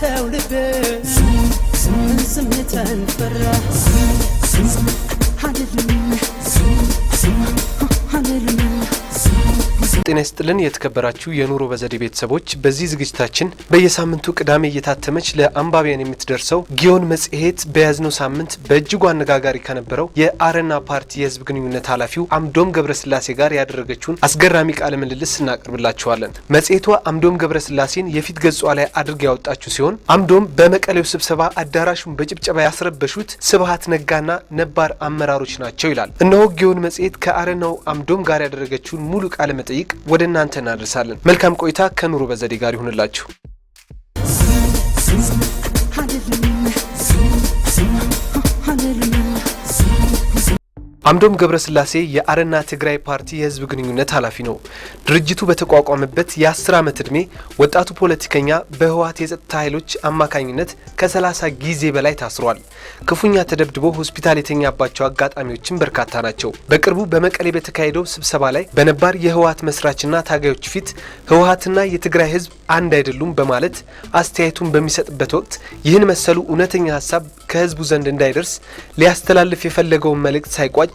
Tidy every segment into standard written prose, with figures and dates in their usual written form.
ሳተው ልቤ ዝምታን ፈራ አልልም አልልም። ጤና ይስጥልን የተከበራችሁ የኑሮ በዘዴ ቤተሰቦች፣ በዚህ ዝግጅታችን በየሳምንቱ ቅዳሜ እየታተመች ለአንባቢያን የምትደርሰው ጊዮን መጽሔት በያዝነው ሳምንት በእጅጉ አነጋጋሪ ከነበረው የአረና ፓርቲ የሕዝብ ግንኙነት ኃላፊው አምዶም ገብረስላሴ ጋር ያደረገችውን አስገራሚ ቃለ ምልልስ እናቀርብላችኋለን። መጽሔቷ አምዶም ገብረስላሴን የፊት ገጿ ላይ አድርጋ ያወጣችው ሲሆን አምዶም በመቀሌው ስብሰባ አዳራሹን በጭብጨባ ያስረበሹት ስብሀት ነጋና ነባር አመራሮች ናቸው ይላል። እነሆ ጊዮን መጽሔት ከአረናው አምዶም ጋር ያደረገችውን ሙሉ ቃለ መጠይቅ ወደ እናንተ እናደርሳለን። መልካም ቆይታ ከኑሮ በዘዴ ጋር ይሁንላችሁ። አልልም አልልም። አምዶም ገብረስላሴ የአረና ትግራይ ፓርቲ የህዝብ ግንኙነት ኃላፊ ነው። ድርጅቱ በተቋቋመበት የ10 ዓመት ዕድሜ ወጣቱ ፖለቲከኛ በህወሓት የጸጥታ ኃይሎች አማካኝነት ከ30 ጊዜ በላይ ታስሯል። ክፉኛ ተደብድቦ ሆስፒታል የተኛባቸው አጋጣሚዎችም በርካታ ናቸው። በቅርቡ በመቀሌ በተካሄደው ስብሰባ ላይ በነባር የህወሓት መስራችና ታጋዮች ፊት ህወሓትና የትግራይ ህዝብ አንድ አይደሉም በማለት አስተያየቱን በሚሰጥበት ወቅት ይህን መሰሉ እውነተኛ ሀሳብ ከህዝቡ ዘንድ እንዳይደርስ ሊያስተላልፍ የፈለገውን መልእክት ሳይቋጭ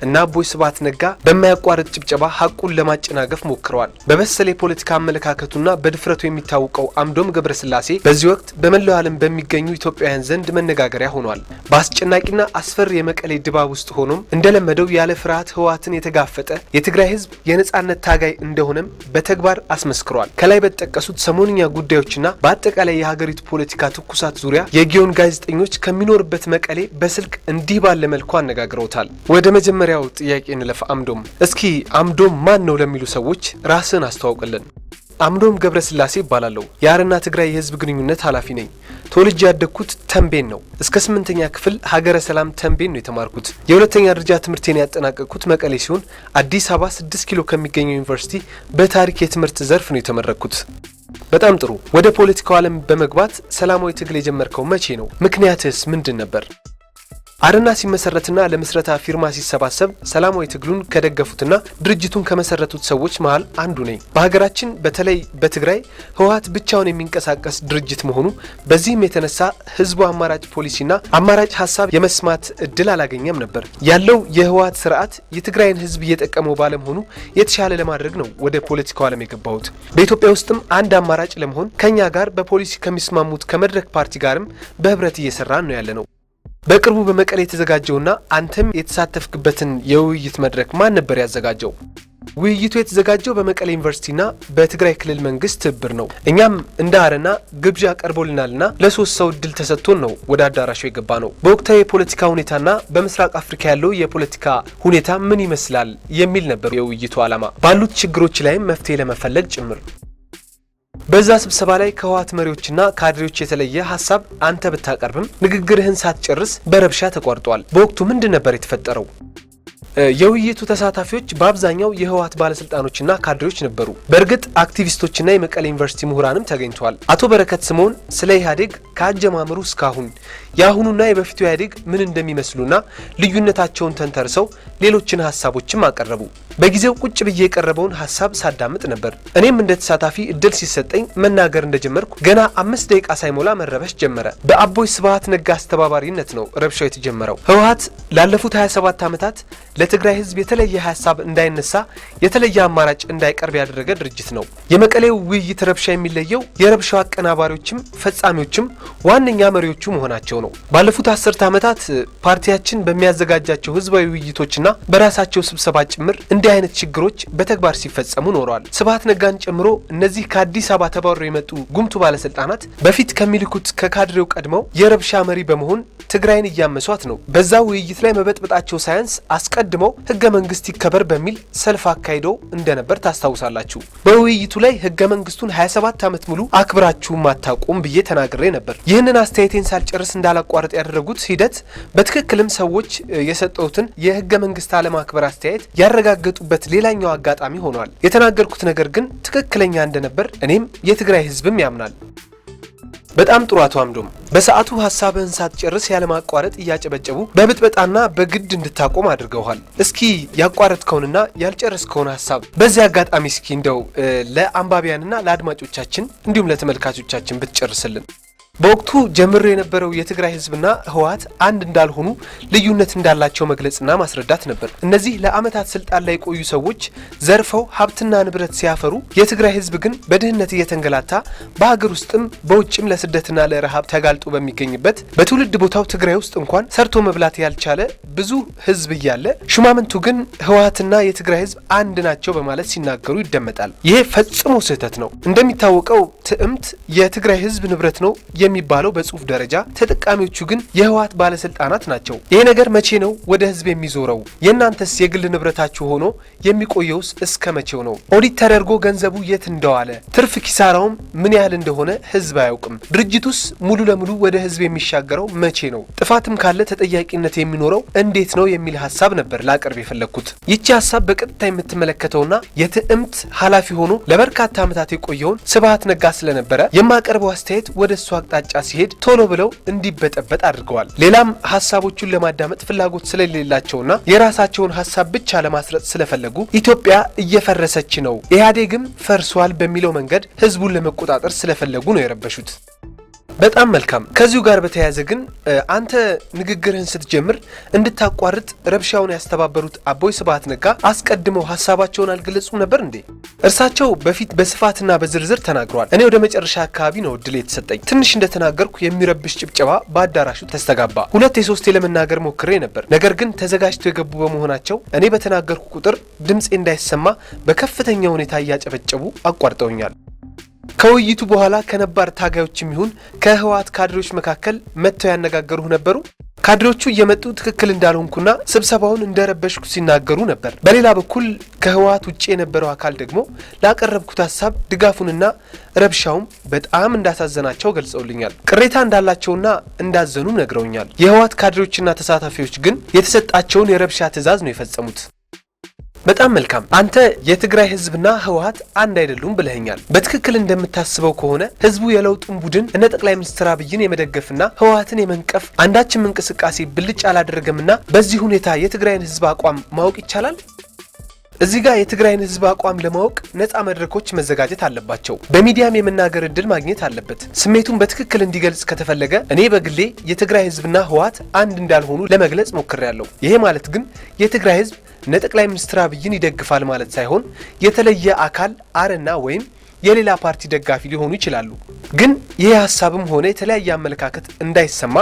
እና አቦይ ስብሃት ነጋ በማያቋርጥ ጭብጨባ ሀቁን ለማጨናገፍ ሞክረዋል። በበሰለ የፖለቲካ አመለካከቱና በድፍረቱ የሚታወቀው አምዶም ገብረስላሴ በዚህ ወቅት በመላው ዓለም በሚገኙ ኢትዮጵያውያን ዘንድ መነጋገሪያ ሆኗል። በአስጨናቂና አስፈሪ የመቀሌ ድባብ ውስጥ ሆኖም እንደለመደው ያለ ፍርሃት ህወሓትን የተጋፈጠ የትግራይ ህዝብ የነጻነት ታጋይ እንደሆነም በተግባር አስመስክሯል። ከላይ በተጠቀሱት ሰሞንኛ ጉዳዮችና በአጠቃላይ የሀገሪቱ ፖለቲካ ትኩሳት ዙሪያ የጊዮን ጋዜጠኞች ከሚኖርበት መቀሌ በስልክ እንዲህ ባለ መልኩ አነጋግረውታል። ወደ መጀመሪያው ጥያቄ እንለፍ። አምዶም፣ እስኪ አምዶም ማን ነው ለሚሉ ሰዎች ራስን አስተዋውቅልን። አምዶም ገብረስላሴ እባላለሁ። የአረና ትግራይ የህዝብ ግንኙነት ኃላፊ ነኝ። ተወልጄ ያደግኩት ተንቤን ነው። እስከ 8ኛ ክፍል ሀገረ ሰላም ተንቤን ነው የተማርኩት። የሁለተኛ ደረጃ ትምህርቴን ያጠናቀቅኩት መቀሌ ሲሆን አዲስ አበባ 6 ኪሎ ከሚገኘው ዩኒቨርሲቲ በታሪክ የትምህርት ዘርፍ ነው የተመረቅኩት። በጣም ጥሩ። ወደ ፖለቲካው ዓለም በመግባት ሰላማዊ ትግል የጀመርከው መቼ ነው? ምክንያትስ ምንድን ነበር? አረና ሲመሰረትና ለምስረታ ፊርማ ሲሰባሰብ ሰላማዊ ትግሉን ከደገፉትና ድርጅቱን ከመሰረቱት ሰዎች መሀል አንዱ ነኝ። በሀገራችን በተለይ በትግራይ ህወሓት ብቻውን የሚንቀሳቀስ ድርጅት መሆኑ፣ በዚህም የተነሳ ህዝቡ አማራጭ ፖሊሲና አማራጭ ሀሳብ የመስማት እድል አላገኘም ነበር። ያለው የህወሓት ስርዓት የትግራይን ህዝብ እየጠቀመው ባለመሆኑ የተሻለ ለማድረግ ነው ወደ ፖለቲካው ዓለም የገባሁት። በኢትዮጵያ ውስጥም አንድ አማራጭ ለመሆን ከኛ ጋር በፖሊሲ ከሚስማሙት ከመድረክ ፓርቲ ጋርም በህብረት እየሰራን ነው ያለ ነው። በቅርቡ በመቀሌ የተዘጋጀውና አንተም የተሳተፍክበትን የውይይት መድረክ ማን ነበር ያዘጋጀው? ውይይቱ የተዘጋጀው በመቀሌ ዩኒቨርሲቲና በትግራይ ክልል መንግስት ትብብር ነው። እኛም እንደ አረና ግብዣ ቀርቦልናልና ለሶስት ሰው እድል ተሰጥቶን ነው ወደ አዳራሹ የገባ ነው። በወቅታዊ የፖለቲካ ሁኔታና በምስራቅ አፍሪካ ያለው የፖለቲካ ሁኔታ ምን ይመስላል የሚል ነበር የውይይቱ ዓላማ፣ ባሉት ችግሮች ላይም መፍትሄ ለመፈለግ ጭምር። በዛ ስብሰባ ላይ ከህወሓት መሪዎችና ካድሬዎች የተለየ ሀሳብ አንተ ብታቀርብም ንግግርህን ሳትጨርስ በረብሻ ተቋርጧል። በወቅቱ ምንድን ነበር የተፈጠረው? የውይይቱ ተሳታፊዎች በአብዛኛው የህወሓት ባለስልጣኖችና ካድሬዎች ነበሩ። በእርግጥ አክቲቪስቶችና የመቀሌ ዩኒቨርሲቲ ምሁራንም ተገኝተዋል። አቶ በረከት ስምኦን ስለ ኢህአዴግ ከአጀማመሩ እስካሁን የአሁኑና የበፊቱ ኢህአዴግ ምን እንደሚመስሉና ልዩነታቸውን ተንተርሰው ሌሎችን ሀሳቦችም አቀረቡ። በጊዜው ቁጭ ብዬ የቀረበውን ሀሳብ ሳዳምጥ ነበር። እኔም እንደ ተሳታፊ እድል ሲሰጠኝ መናገር እንደጀመርኩ ገና 5 ደቂቃ ሳይሞላ መረበሽ ጀመረ። በአቦይ ስብሀት ነጋ አስተባባሪነት ነው ረብሻው የተጀመረው። ህወሓት ላለፉት 27 ዓመታት ለትግራይ ህዝብ የተለየ ሀሳብ እንዳይነሳ፣ የተለየ አማራጭ እንዳይቀርብ ያደረገ ድርጅት ነው። የመቀሌው ውይይት ረብሻ የሚለየው የረብሻው አቀናባሪዎችም ፈጻሚዎችም ዋነኛ መሪዎቹ መሆናቸው ነው። ባለፉት 10 ዓመታት ፓርቲያችን በሚያዘጋጃቸው ህዝባዊ ውይይቶችና በራሳቸው ስብሰባ ጭምር እንዲህ አይነት ችግሮች በተግባር ሲፈጸሙ ኖረዋል። ስብሀት ነጋን ጨምሮ እነዚህ ከአዲስ አበባ ተባረው የመጡ ጉምቱ ባለስልጣናት በፊት ከሚልኩት ከካድሬው ቀድመው የረብሻ መሪ በመሆን ትግራይን እያመሷት ነው። በዛ ውይይት ላይ መበጥበጣቸው ሳያንስ አስቀድመው ህገ መንግስት ይከበር በሚል ሰልፍ አካሂደው እንደነበር ታስታውሳላችሁ። በውይይቱ ላይ ህገ መንግስቱን 27 ዓመት ሙሉ አክብራችሁም አታውቁም ብዬ ተናግሬ ነበር። ይህንን አስተያየቴን ሳልጨርስ እንዳላቋርጥ ያደረጉት ሂደት በትክክልም ሰዎች የሰጠሁትን የህገ መንግስት አለማክበር አስተያየት ያረጋገጡበት ሌላኛው አጋጣሚ ሆኗል። የተናገርኩት ነገር ግን ትክክለኛ እንደነበር እኔም የትግራይ ህዝብም ያምናል። በጣም ጥሩ አቶ አምዶም፣ በሰዓቱ ሀሳብህን ሳትጨርስ ያለማቋረጥ እያጨበጨቡ በብጥበጣና በግድ እንድታቆም አድርገውሃል። እስኪ ያቋረጥከውንና ያልጨረስከውን ሀሳብ በዚህ አጋጣሚ እስኪ እንደው ለአንባቢያንና ለአድማጮቻችን እንዲሁም ለተመልካቾቻችን ብትጨርስልን። በወቅቱ ጀምሮ የነበረው የትግራይ ህዝብና ህወሓት አንድ እንዳልሆኑ፣ ልዩነት እንዳላቸው መግለጽና ማስረዳት ነበር። እነዚህ ለአመታት ስልጣን ላይ የቆዩ ሰዎች ዘርፈው ሀብትና ንብረት ሲያፈሩ፣ የትግራይ ህዝብ ግን በድህነት እየተንገላታ፣ በሀገር ውስጥም በውጭም ለስደትና ለረሃብ ተጋልጦ በሚገኝበት፣ በትውልድ ቦታው ትግራይ ውስጥ እንኳን ሰርቶ መብላት ያልቻለ ብዙ ህዝብ እያለ፣ ሹማምንቱ ግን ህወሓትና የትግራይ ህዝብ አንድ ናቸው በማለት ሲናገሩ ይደመጣል። ይሄ ፈጽሞ ስህተት ነው። እንደሚታወቀው ትዕምት የትግራይ ህዝብ ንብረት ነው የሚባለው በጽሁፍ ደረጃ፣ ተጠቃሚዎቹ ግን የህወሓት ባለስልጣናት ናቸው። ይሄ ነገር መቼ ነው ወደ ህዝብ የሚዞረው? የእናንተስ የግል ንብረታችሁ ሆኖ የሚቆየውስ እስከ መቼው ነው? ኦዲት ተደርጎ ገንዘቡ የት እንደዋለ፣ ትርፍ ኪሳራውም ምን ያህል እንደሆነ ህዝብ አያውቅም። ድርጅቱስ ሙሉ ለሙሉ ወደ ህዝብ የሚሻገረው መቼ ነው? ጥፋትም ካለ ተጠያቂነት የሚኖረው እንዴት ነው የሚል ሀሳብ ነበር ላቀርብ የፈለግኩት። ይቺ ሀሳብ በቀጥታ የምትመለከተውና የትዕምት ኃላፊ ሆኖ ለበርካታ ዓመታት የቆየውን ስብሃት ነጋ ስለነበረ የማቀርበው አስተያየት ወደ እሱ አቅጣጫ ሲሄድ ቶሎ ብለው እንዲበጠበጥ አድርገዋል። ሌላም ሀሳቦቹን ለማዳመጥ ፍላጎት ስለሌላቸውና የራሳቸውን ሀሳብ ብቻ ለማስረጽ ስለፈለጉ ኢትዮጵያ እየፈረሰች ነው፣ ኢህአዴግም ፈርሷል በሚለው መንገድ ህዝቡን ለመቆጣጠር ስለፈለጉ ነው የረበሹት። በጣም መልካም። ከዚሁ ጋር በተያያዘ ግን አንተ ንግግርህን ስትጀምር እንድታቋርጥ ረብሻውን ያስተባበሩት አቦይ ስብሃት ነጋ አስቀድመው ሀሳባቸውን አልገለጹም ነበር እንዴ? እርሳቸው በፊት በስፋትና በዝርዝር ተናግረዋል። እኔ ወደ መጨረሻ አካባቢ ነው እድል የተሰጠኝ። ትንሽ እንደተናገርኩ የሚረብሽ ጭብጨባ በአዳራሹ ተስተጋባ። ሁለት የሶስቴ ለመናገር ሞክሬ ነበር። ነገር ግን ተዘጋጅተው የገቡ በመሆናቸው እኔ በተናገርኩ ቁጥር ድምፄ እንዳይሰማ በከፍተኛ ሁኔታ እያጨበጨቡ አቋርጠውኛል። ከውይይቱ በኋላ ከነባር ታጋዮችም ይሁን ከህወሓት ካድሬዎች መካከል መጥተው ያነጋገሩህ ነበሩ? ካድሬዎቹ እየመጡ ትክክል እንዳልሆንኩና ስብሰባውን እንደረበሽኩ ሲናገሩ ነበር። በሌላ በኩል ከህወሓት ውጭ የነበረው አካል ደግሞ ላቀረብኩት ሀሳብ ድጋፉንና ረብሻውም በጣም እንዳሳዘናቸው ገልጸውልኛል። ቅሬታ እንዳላቸውና እንዳዘኑም ነግረውኛል። የህወሓት ካድሬዎችና ተሳታፊዎች ግን የተሰጣቸውን የረብሻ ትዕዛዝ ነው የፈጸሙት። በጣም መልካም። አንተ የትግራይ ህዝብና ህወሓት አንድ አይደሉም ብለኸኛል። በትክክል እንደምታስበው ከሆነ ህዝቡ የለውጡን ቡድን እነ ጠቅላይ ሚኒስትር አብይን የመደገፍና ህወሓትን የመንቀፍ አንዳችም እንቅስቃሴ ብልጭ አላደረገምና በዚህ ሁኔታ የትግራይን ህዝብ አቋም ማወቅ ይቻላል? እዚህ ጋር የትግራይን ህዝብ አቋም ለማወቅ ነፃ መድረኮች መዘጋጀት አለባቸው። በሚዲያም የመናገር እድል ማግኘት አለበት። ስሜቱን በትክክል እንዲገልጽ ከተፈለገ እኔ በግሌ የትግራይ ህዝብና ህወሓት አንድ እንዳልሆኑ ለመግለጽ ሞክሬያለሁ። ይሄ ማለት ግን የትግራይ ህዝብ እነ ጠቅላይ ሚኒስትር አብይን ይደግፋል ማለት ሳይሆን የተለየ አካል አረና ወይም የሌላ ፓርቲ ደጋፊ ሊሆኑ ይችላሉ። ግን ይህ ሀሳብም ሆነ የተለያየ አመለካከት እንዳይሰማ፣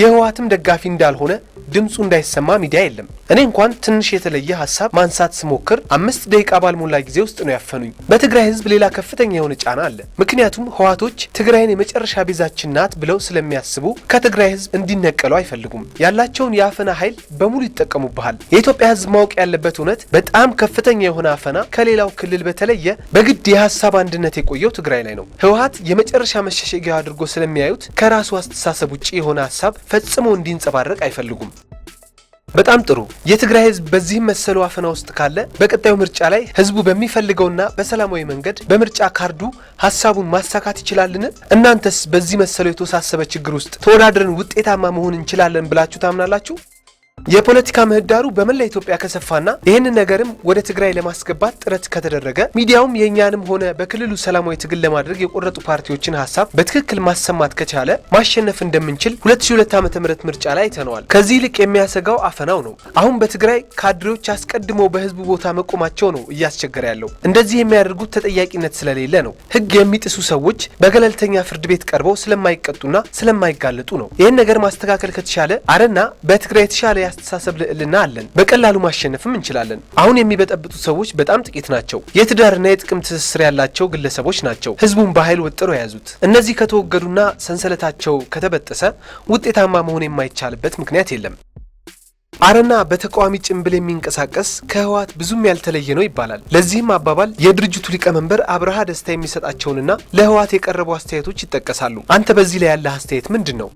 የህወሓትም ደጋፊ እንዳልሆነ ድምፁ እንዳይሰማ ሚዲያ የለም። እኔ እንኳን ትንሽ የተለየ ሀሳብ ማንሳት ስሞክር 5 ደቂቃ ባልሞላ ጊዜ ውስጥ ነው ያፈኑኝ። በትግራይ ህዝብ ሌላ ከፍተኛ የሆነ ጫና አለ። ምክንያቱም ህወሓቶች ትግራይን የመጨረሻ ቤዛችን ናት ብለው ስለሚያስቡ ከትግራይ ህዝብ እንዲነቀሉ አይፈልጉም። ያላቸውን የአፈና ኃይል በሙሉ ይጠቀሙብሃል። የኢትዮጵያ ህዝብ ማወቅ ያለበት እውነት በጣም ከፍተኛ የሆነ አፈና ከሌላው ክልል በተለየ በግድ የሀሳብ አንድነት የቆየው ትግራይ ላይ ነው። ህወሓት የመጨረሻ መሸሸጊያ አድርጎ ስለሚያዩት ከራሱ አስተሳሰብ ውጭ የሆነ ሀሳብ ፈጽሞ እንዲንጸባረቅ አይፈልጉም። በጣም ጥሩ። የትግራይ ህዝብ በዚህም መሰሉ አፈና ውስጥ ካለ በቀጣዩ ምርጫ ላይ ህዝቡ በሚፈልገውና በሰላማዊ መንገድ በምርጫ ካርዱ ሀሳቡን ማሳካት ይችላልን? እናንተስ በዚህ መሰሉ የተወሳሰበ ችግር ውስጥ ተወዳድረን ውጤታማ መሆን እንችላለን ብላችሁ ታምናላችሁ? የፖለቲካ ምህዳሩ በመላ ኢትዮጵያ ከሰፋና ይህንን ነገርም ወደ ትግራይ ለማስገባት ጥረት ከተደረገ፣ ሚዲያውም የእኛንም ሆነ በክልሉ ሰላማዊ ትግል ለማድረግ የቆረጡ ፓርቲዎችን ሀሳብ በትክክል ማሰማት ከቻለ ማሸነፍ እንደምንችል 2002 ዓ.ም ምርጫ ላይ አይተነዋል። ከዚህ ይልቅ የሚያሰጋው አፈናው ነው። አሁን በትግራይ ካድሬዎች አስቀድመው በህዝቡ ቦታ መቆማቸው ነው እያስቸገረ ያለው። እንደዚህ የሚያደርጉት ተጠያቂነት ስለሌለ ነው። ህግ የሚጥሱ ሰዎች በገለልተኛ ፍርድ ቤት ቀርበው ስለማይቀጡና ስለማይጋለጡ ነው። ይህን ነገር ማስተካከል ከተቻለ አረና በትግራይ የተሻለ የአስተሳሰብ ልዕልና አለን። በቀላሉ ማሸነፍም እንችላለን። አሁን የሚበጠብጡ ሰዎች በጣም ጥቂት ናቸው። የትዳርና የጥቅም ትስስር ያላቸው ግለሰቦች ናቸው ህዝቡን በኃይል ወጥረው የያዙት። እነዚህ ከተወገዱና ሰንሰለታቸው ከተበጠሰ ውጤታማ መሆን የማይቻልበት ምክንያት የለም። አረና በተቃዋሚ ጭንብል የሚንቀሳቀስ ከህወሓት ብዙም ያልተለየ ነው ይባላል። ለዚህም አባባል የድርጅቱ ሊቀመንበር አብርሃ ደስታ የሚሰጣቸውንና ለህወሓት የቀረቡ አስተያየቶች ይጠቀሳሉ። አንተ በዚህ ላይ ያለህ አስተያየት ምንድን ነው?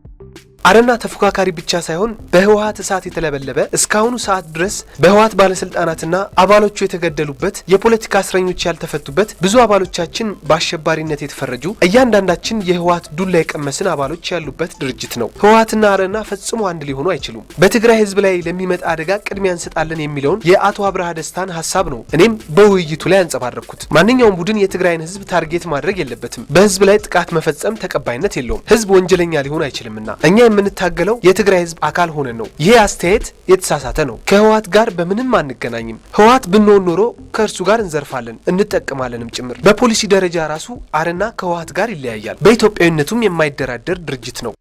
አረና ተፎካካሪ ብቻ ሳይሆን በህወሀት እሳት የተለበለበ፣ እስካሁኑ ሰዓት ድረስ በህወሀት ባለስልጣናትና አባሎቹ የተገደሉበት፣ የፖለቲካ እስረኞች ያልተፈቱበት፣ ብዙ አባሎቻችን በአሸባሪነት የተፈረጁ፣ እያንዳንዳችን የህወሀት ዱላ የቀመስን አባሎች ያሉበት ድርጅት ነው። ህወሀትና አረና ፈጽሞ አንድ ሊሆኑ አይችሉም። በትግራይ ህዝብ ላይ ለሚመጣ አደጋ ቅድሚያ እንሰጣለን የሚለውን የአቶ አብርሃ ደስታን ሀሳብ ነው እኔም በውይይቱ ላይ ያንጸባረቅኩት። ማንኛውም ቡድን የትግራይን ህዝብ target ማድረግ የለበትም። በህዝብ ላይ ጥቃት መፈጸም ተቀባይነት የለውም። ህዝብ ወንጀለኛ ሊሆን አይችልምና እኛ የምንታገለው የትግራይ ህዝብ አካል ሆነን ነው። ይሄ አስተያየት የተሳሳተ ነው። ከህወሀት ጋር በምንም አንገናኝም። ህወሀት ብንሆን ኖሮ ከእርሱ ጋር እንዘርፋለን እንጠቀማለንም ጭምር። በፖሊሲ ደረጃ ራሱ አረና ከህወሀት ጋር ይለያያል። በኢትዮጵያዊነቱም የማይደራደር ድርጅት ነው።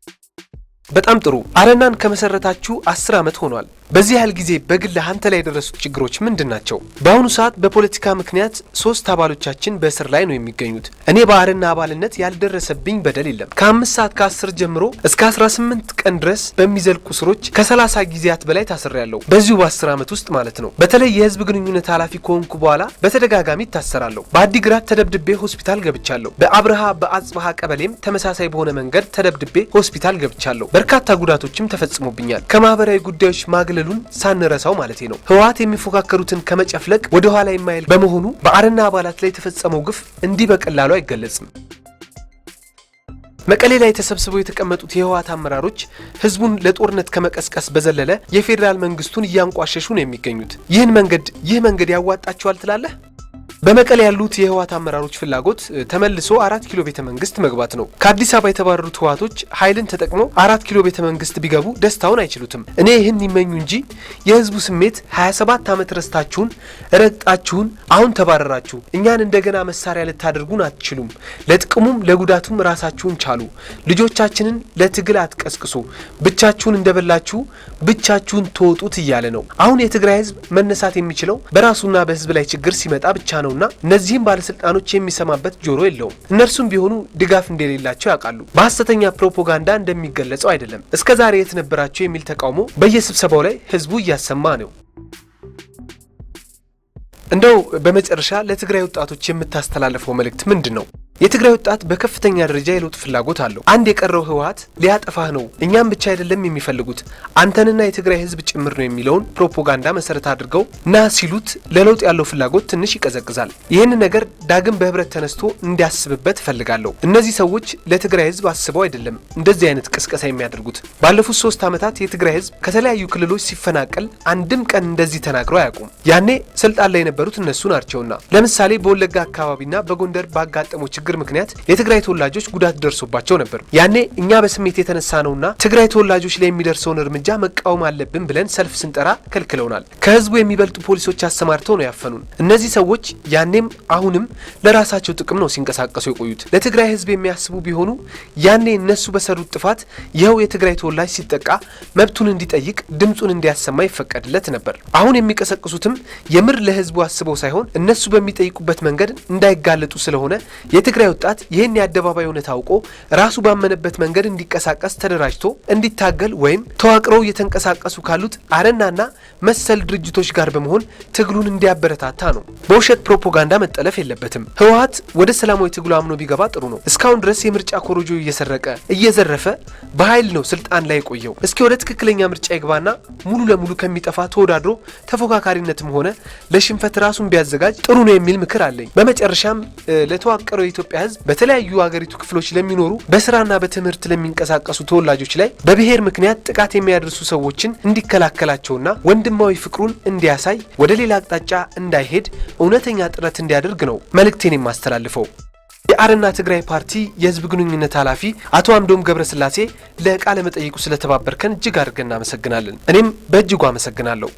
በጣም ጥሩ። አረናን ከመሰረታችሁ 10 ዓመት ሆኗል። በዚህ ያህል ጊዜ በግል አንተ ላይ የደረሱት ችግሮች ምንድን ናቸው? በአሁኑ ሰዓት በፖለቲካ ምክንያት 3 አባሎቻችን በእስር ላይ ነው የሚገኙት። እኔ በአረና አባልነት ያልደረሰብኝ በደል የለም። ከ5 ሰዓት ከ10 ጀምሮ እስከ 18 ቀን ድረስ በሚዘልቁ ስሮች ከ30 ጊዜያት በላይ ታስሬያለሁ። በዚሁ በ10 ዓመት ውስጥ ማለት ነው። በተለይ የህዝብ ግንኙነት ኃላፊ ከሆንኩ በኋላ በተደጋጋሚ እታሰራለሁ። በአዲግራት ተደብድቤ ሆስፒታል ገብቻለሁ። በአብርሃ በአጽብሃ ቀበሌም ተመሳሳይ በሆነ መንገድ ተደብድቤ ሆስፒታል ገብቻለሁ። በርካታ ጉዳቶችም ተፈጽሞብኛል። ከማህበራዊ ጉዳዮች ማግለሉን ሳንረሳው ማለት ነው። ህወሀት የሚፎካከሩትን ከመጨፍለቅ ወደ ኋላ የማይል በመሆኑ በአረና አባላት ላይ የተፈጸመው ግፍ እንዲህ በቀላሉ አይገለጽም። መቀሌ ላይ ተሰብስበው የተቀመጡት የህወሀት አመራሮች ህዝቡን ለጦርነት ከመቀስቀስ በዘለለ የፌዴራል መንግስቱን እያንቋሸሹ ነው የሚገኙት። ይህ መንገድ ያዋጣቸዋል ትላለህ? በመቀሌ ያሉት የህወሀት አመራሮች ፍላጎት ተመልሶ 4 ኪሎ ቤተ መንግስት መግባት ነው። ከአዲስ አበባ የተባረሩት ህወሀቶች ኃይልን ተጠቅመው 4 ኪሎ ቤተ መንግስት ቢገቡ ደስታውን አይችሉትም። እኔ ይህን ይመኙ እንጂ የህዝቡ ስሜት 27 ዓመት ረስታችሁን ረግጣችሁን አሁን ተባረራችሁ፣ እኛን እንደገና መሳሪያ ልታደርጉን አትችሉም፣ ለጥቅሙም ለጉዳቱም ራሳችሁን ቻሉ፣ ልጆቻችንን ለትግል አትቀስቅሱ፣ ብቻችሁን እንደበላችሁ ብቻችሁን ተወጡት እያለ ነው። አሁን የትግራይ ህዝብ መነሳት የሚችለው በራሱና በህዝብ ላይ ችግር ሲመጣ ብቻ ነው። እነዚህም ባለስልጣኖች የሚሰማበት ጆሮ የለውም። እነርሱም ቢሆኑ ድጋፍ እንደሌላቸው ያውቃሉ። በሐሰተኛ ፕሮፓጋንዳ እንደሚገለጸው አይደለም። እስከ ዛሬ የት ነበራቸው የሚል ተቃውሞ በየስብሰባው ላይ ህዝቡ እያሰማ ነው። እንደው በመጨረሻ ለትግራይ ወጣቶች የምታስተላልፈው መልእክት ምንድን ነው? የትግራይ ወጣት በከፍተኛ ደረጃ የለውጥ ፍላጎት አለው። አንድ የቀረው ህወሀት ሊያጠፋህ ነው፣ እኛም ብቻ አይደለም የሚፈልጉት አንተንና የትግራይ ህዝብ ጭምር ነው የሚለውን ፕሮፓጋንዳ መሰረት አድርገው ና ሲሉት ለለውጥ ያለው ፍላጎት ትንሽ ይቀዘቅዛል። ይህን ነገር ዳግም በህብረት ተነስቶ እንዲያስብበት እፈልጋለሁ። እነዚህ ሰዎች ለትግራይ ህዝብ አስበው አይደለም እንደዚህ አይነት ቅስቀሳ የሚያደርጉት። ባለፉት 3 ዓመታት የትግራይ ህዝብ ከተለያዩ ክልሎች ሲፈናቀል አንድም ቀን እንደዚህ ተናግረው አያውቁም። ያኔ ስልጣን ላይ የነበሩት እነሱ ናቸውና። ለምሳሌ በወለጋ አካባቢና በጎንደር ባጋጠመው ችግር ምክንያት የትግራይ ተወላጆች ጉዳት ደርሶባቸው ነበር። ያኔ እኛ በስሜት የተነሳ ነውና ትግራይ ተወላጆች ላይ የሚደርሰውን እርምጃ መቃወም አለብን ብለን ሰልፍ ስንጠራ ከልክለውናል። ከህዝቡ የሚበልጡ ፖሊሶች አሰማርተው ነው ያፈኑን። እነዚህ ሰዎች ያኔም አሁንም ለራሳቸው ጥቅም ነው ሲንቀሳቀሱ የቆዩት። ለትግራይ ህዝብ የሚያስቡ ቢሆኑ ያኔ እነሱ በሰሩት ጥፋት ይኸው የትግራይ ተወላጅ ሲጠቃ መብቱን እንዲጠይቅ ድምጹን እንዲያሰማ ይፈቀድለት ነበር። አሁን የሚቀሰቅሱትም የምር ለህዝቡ አስበው ሳይሆን እነሱ በሚጠይቁበት መንገድ እንዳይጋለጡ ስለሆነ የትግራይ ወጣት ይህን የአደባባይ እውነት አውቆ ራሱ ባመነበት መንገድ እንዲንቀሳቀስ ተደራጅቶ እንዲታገል ወይም ተዋቅረው እየተንቀሳቀሱ ካሉት አረናና መሰል ድርጅቶች ጋር በመሆን ትግሉን እንዲያበረታታ ነው። በውሸት ፕሮፓጋንዳ መጠለፍ የለበትም። ህወሀት ወደ ሰላማዊ ትግሉ አምኖ ቢገባ ጥሩ ነው። እስካሁን ድረስ የምርጫ ኮሮጆ እየሰረቀ እየዘረፈ በኃይል ነው ስልጣን ላይ የቆየው። እስኪ ወደ ትክክለኛ ምርጫ ይግባና ሙሉ ለሙሉ ከሚጠፋ ተወዳድሮ ተፎካካሪነትም ሆነ ለሽንፈት ራሱን ቢያዘጋጅ ጥሩ ነው የሚል ምክር አለኝ። በመጨረሻም ለተዋቀረው የኢትዮጵያ ህዝብ በተለያዩ ሀገሪቱ ክፍሎች ለሚኖሩ በስራና በትምህርት ለሚንቀሳቀሱ ተወላጆች ላይ በብሔር ምክንያት ጥቃት የሚያደርሱ ሰዎችን እንዲከላከላቸውና ወንድማዊ ፍቅሩን እንዲያሳይ ወደ ሌላ አቅጣጫ እንዳይሄድ እውነተኛ ጥረት እንዲያደርግ ነው መልእክቴን የማስተላልፈው። የአረና ትግራይ ፓርቲ የህዝብ ግንኙነት ኃላፊ አቶ አምዶም ገብረስላሴ ለቃለ መጠይቁ ስለተባበርከን እጅግ አድርገን እናመሰግናለን። እኔም በእጅጉ አመሰግናለሁ።